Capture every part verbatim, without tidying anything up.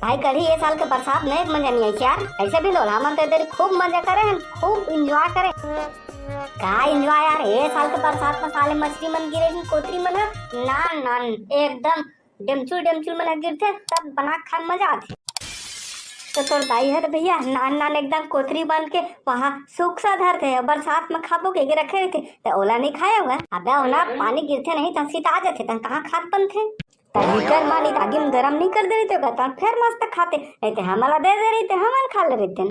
भाई कढ़ी, ये साल के बरसात में एक मजा नहीं आई यार। ऐसे भी लोला मन तो इधर खूब मजा करे हैं, खूब एंजॉय करे। का एंजॉय यार, ये साल के बरसात में साले मछली मन गिरे हैं कोतरी मन ह। नान नान एकदम डेमचुल डेमचुल मन ह गिरथे, तब बना के खाए में मजा आथे। तो तोर दाई ह तो भैया नान नान एकदम कोतरी बन के वहाँ सूखा धरथे, बरसात में खाबो के रखे रहिथे, त ओला नहीं खाए होगा। अबे ओला पानी गिरथे नहीं त सीता आ जाथे, त कहाँ खात बनथे? त हीटर मा नहीं त आगी में गरम नहीं कर दे रहिथे, त फेर मस्त खाते, नहीं त हमला दे दे रहिथे, हमन खा ले रहिथे।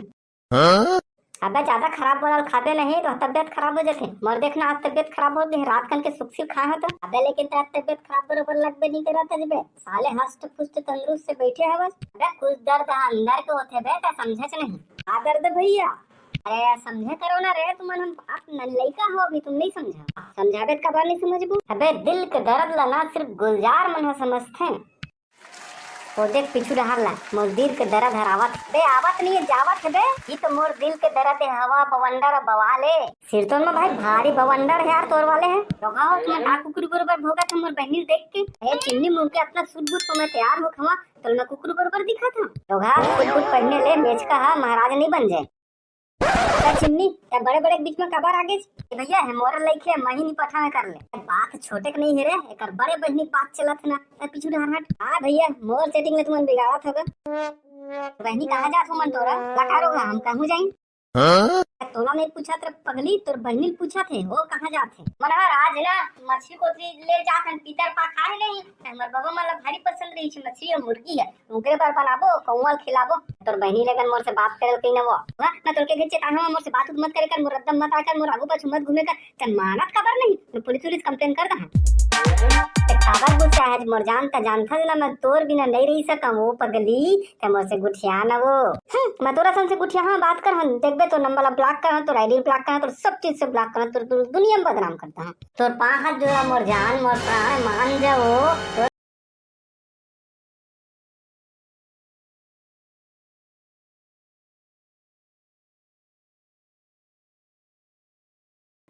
हाँ? अबे ज्यादा खराब बोलल खाबे नहीं तो तबियत खराब हो जाथे। मोर देखना आज तबियत खराब हो गई, रात कन के सुख सिल खाए हो तो। अबे लेकिन तेरा तबियत खराब बरोबर लगबे नहीं करत है बे। साले हष्ट पुष्ट तंदुरुस्त से बैठे है बस। अबे कुछ दर्द अंदर के होथे बे, का समझे नहीं? का दर्द भैया? अरे यार समझे करो ना रे, तुमन हम बात न लइका हो अभी, तुम नहीं समझा। समझाबे त काबर नहीं समझबू? अबे दिल के दर्द ला ना सिर्फ गुलजार मन ह समझथे। वो देख पीछू डहार ला, मोर दिल के दर्द हर आवत। बे आवत नहीं है, जावत है बे। ये तो मोर दिल के दर्द है, हवा बवंडर बवाले। सिरतोन में भाई भारी बवंडर है यार तोर वाले है। रोगा हो तुम का कुकुर बरोबर भोगत है मोर बहनी देख के। ए चिन्नी मुंह के इतना सुट बुट तो मैं तैयार हो खवा, तो मैं कुकुर बरोबर दिखा था। रोगा सुट बुट पहने ले, मेचका हा महाराज नहीं बन जाए। का चिन्नी, त बड़े बड़े के बीच में काबर आ गेस? ए भैया, हे मोर लइके, मही नहीं पठावे कर ले। बात छोटे के नहीं है रे, एकर बड़े बहिनी बात चलत है ना, त पीछू डहार हट। हाँ भैया, मोर सेटिंग ले तुमन बिगाड़त होगा। बहिनी कहाँ जात हो मन तोरा? लटारो हा, हम कहूँ जाइन? हाँ? तोला नहीं पूछत रे पगली, तोर बहिनी ल पूछत हे, वो कहाँ जात हे? मन हर आज ना मछली कोतरी ले जात हन, पीतर पा खाए नहीं। हमर बबा मन ला भारी पसंद रही छे मछली और मुर्गी है, ओकरे बर बनाबो, कौआ ल खिलाबो। तोर बहिनी लेकन मोर से बात करे कहीं ना वो। वाह, मैं तोर के घर चेताहूँ, मोर से बात उत मत करे कर, मोर रद्दा मत आकर, मोर आगू पाछू मत घूमे कर। ते मानत काबर नहीं? मैं पुलिस उलिस कंप्लेन कर दहा। ते काबर गुस्सा है मोर जान, त जानथस ना मैं तोर बिना नहीं रही सकम वो पगली, ते मोर से गुठिया ना वो। हम्म, मैं तोरा सन से गुठिया हाँ बात कर हन, देखबे तो नंबर ला ब्लॉक कर हन, तोर आईडी ब्लॉक कर हन, तोर सब चीज से ब्लॉक कर हन, तोर तोर दुनिया में बदनाम करता हूँ। तोर पाँच हाथ जोड़ा मोर जान, मोर प्राण मान जाओ।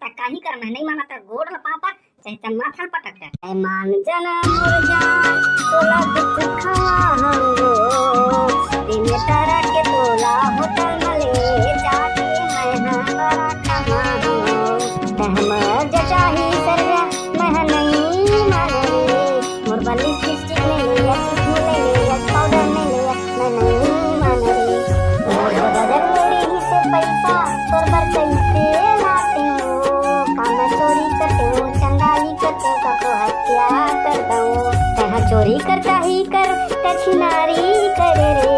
त काही कर, मैं नहीं माना, त गोड़ ल पाँव पर, चाहे त माथा ल पटक दे। ए मान जाना मोर जान, तोला दुख खवा हंगो, दिन तारा के तोला होटल म ले जाके मैं हाँ बड़ा कमा हंगो। त हमर जचाही सरगा, मैं हा नहीं माने रे, मोर बल्ली लिपस्टिक नहीं लिया, चश्मे नहीं लिया, पाउडर नहीं लिया, मैं नहीं माने रे। मोर बजट में रही से पैसा, तोर बर कैसे लाते हो? काम चोरी करते हो, चंगाली करते हो, सबको हत्या कर दो। तैं चोरी करता ही कर, तैं छिनारी करे रे।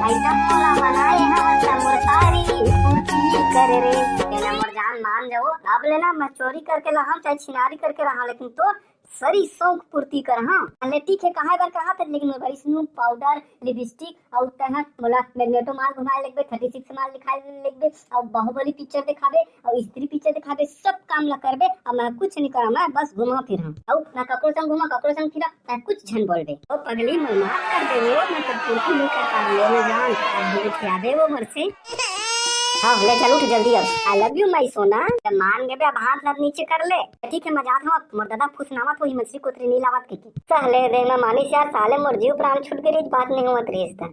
एकदम मोला बनाए हवस त मोर सारी फुर्ती करे रे। तेला मोर जान मान जाओ, अब लेना मैं चोरी करके रहा हूँ, चाहे छिनारी करके रहा, लेकिन तोर सरी शौक पूर्ति कर, हाँ। ले ठीक है, कहाए बर कहा था, लेकिन मोर बर स्नूप पाउडर, लिपस्टिक, अउ तैं मोला मैग्नेटो माल घुमाए लगबे, थर्टी सिक्स माल दिखाए लगबे, अउ बाहुबली पिक्चर दिखाबे, अउ स्त्री पिक्चर दिखाबे, सब काम ला करबे। अब मैं कुछ नहीं करा, मैं बस घूमा फिरा, अउ मैं ककरो संग घूमा, ककरो संग फिरा, तैं कुछ झन बोलबे। ओ पगली, मोर माफ कर दे वो, मैं तो पूर्ति नहीं कर पा रही हूँ, मैं जान, अब दूर खियाबे वो मोर से। हाँ, ले चल उठ जल्दी अब। I love you my सोना। जब मान गए बे, अब हाथ लात नीचे कर ले। ठीक है, मैं जात हूँ, अब मोर दादा फुसनावत होही मछली कोतरी नहीं लावत के। सहले दे मैं मानिस यार, साले मोर जीव प्राण छूट गए, बात नहीं हुआ तेरे इस दिन।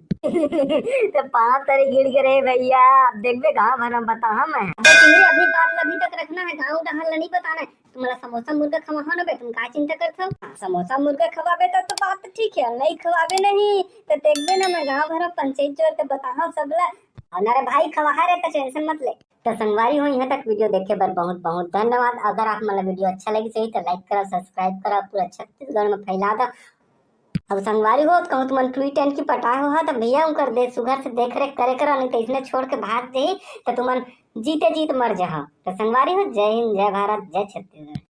तो पाँव तरे गिर गए रे भैया, अब देख बे गाँव भर में बता हम मैं। अबे तुम्हें अभी बात अभी तक रखना है, गाँव डहार ला नहीं बताना है। तुम्हारा समोसा मुर्गा खवा हो ना बे, तुम का चिंता करत हो? हाँ, समोसा मुर्गा खवाबे तब तो बात ठीक है, नहीं खवाबे नहीं तो देखबे ना मैं गाँव भर में पंचायत जोर के बताहा सबला। और ना रे भाई खवा है रे, तो टेंशन मत ले। तो संगवारी हो, यहाँ तक वीडियो देखे बर बहुत बहुत धन्यवाद। अगर आप मन ला वीडियो अच्छा लगी सही तो लाइक करा, सब्सक्राइब करा, पूरा छत्तीसगढ़ में फैला दो। अब संगवारी हो तो कहूँ तुमन ट्वीट एंड की पटाए हो हा, तो भैया उनकर देख सुघर से देख रेख करे करा, नहीं तो इसने छोड़ के भाग जाही तो तुमन जीते जीत मर जाहा। तो संगवारी हो, जय हिंद, जय भारत, जय छत्तीसगढ़।